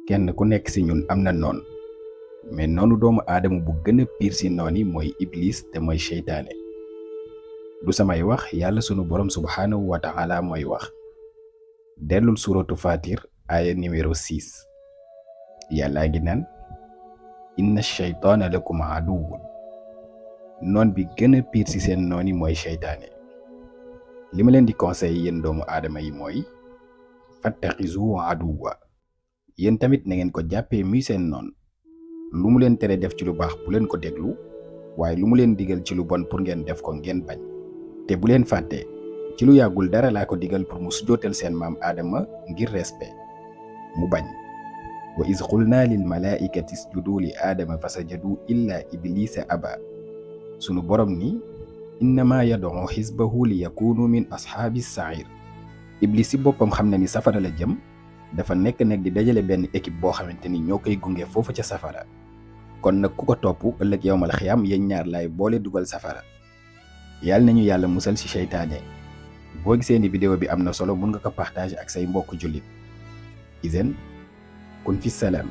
kenn ku nekk ci ñun am na noon mais noonu doomu aadama bu gën a piir ci noon yi mooy iblis te mooy seytaane du samay wax yàlla sunu borom subhaanahu wa taala mooy wax dellul suratu fatir aaya numéro 6 yàllaa ngi naan inna shaytaana lakum aduwwun noon bi gën a piir ci seen noon yi mooy seytaane li ma leen di conseiller yéen doomu aadama yi mooy fattaxizu aduwwa yéen tamit na ngeen ko jàppee muy seen noon lu mu leen tere def ci lu baax bu leen ko déglu waaye lu mu leen digal ci lu bon pour ngeen def ko ngeen bañ te bu leen fàtte ci lu yàggul dara laa ko digal pour mu sujootal seen maam aadama ngir respect mu bañ wa iz qulna lil malaikati isjudu li aadama fasajadu illa iblisa aba sunu borom ni innama yad'u xisbahu li yakunu min ashaabi sair iblis si boppam xam na ni safara la jëm dafa nekk nag di dajale benn équipe boo xamante ni ñoo koy gunge foofu ca safara kon nag ku ko topp ëllëg yawmal xiyaam yéen ñaar laay boole dugal safara yàlla nañu yàlla musal ci seytaane boo gisee ni vidéo bi am na solo mun nga ko partager ak say mbokk jullit izen kun fi salaam